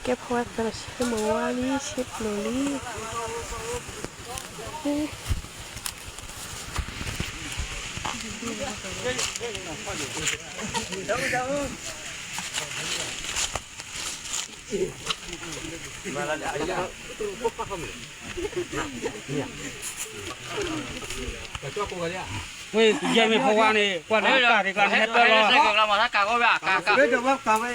ကဲဖိဝါသၢဆံမုၢ်ဝါလံ ဆံပျိၢ်လံ. ဝဲ ယဲမ့ၢ်ဖိဝါန့ၣ် ကွၢ်န့ၣ် တၢ်တကျါန့ၣ် ဟဲပၢလီၤ.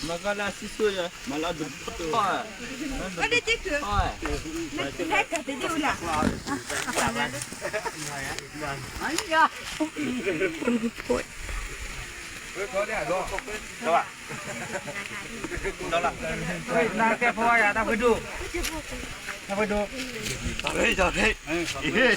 မၤကလၢဆံဆိယဲ မၤလၢဒုးထီၣ် နကဲဖိဝါယၤ တၢ်ဖုဒိၣ် တၢ်ဖုဒိၣ် လၢကယၤန့ၣ် လ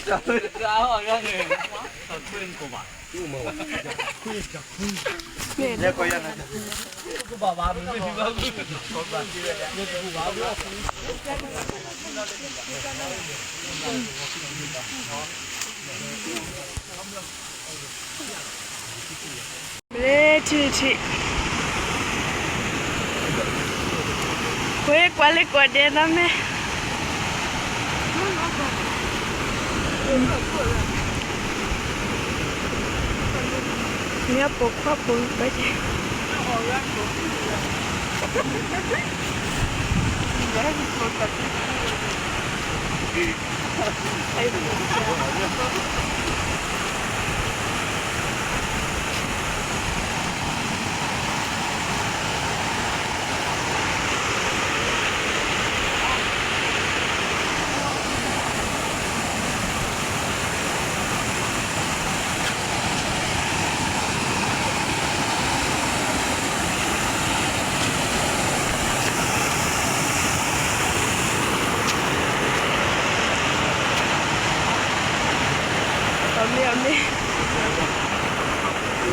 ၢထံထံ ဝဲကွၢ်လၢကွၢ်ဒဲးနီၤမ့ၢ် မ့ၢ်ပိာ်ခွါပိာ်ဘၣ်က့ၤ ပိာ်မ့ၢ်အမ့ၢ်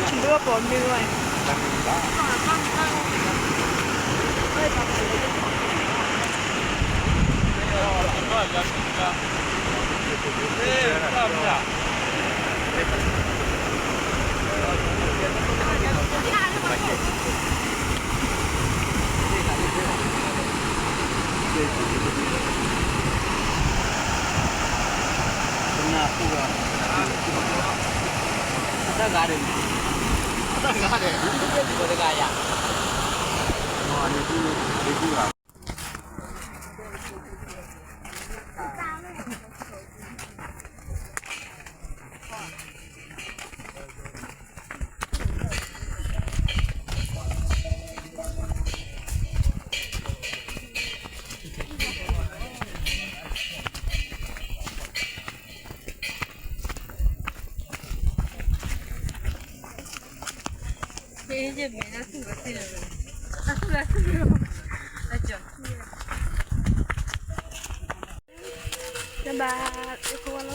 ဒိပိာ်မ့ၢ်ဝဲ တၢ်ဂၤဒဲး တၢ်ဂၤဒဲး တၢ်ဂၤယၤ တဘၣ် ယဖိဝါလီ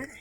ၤ.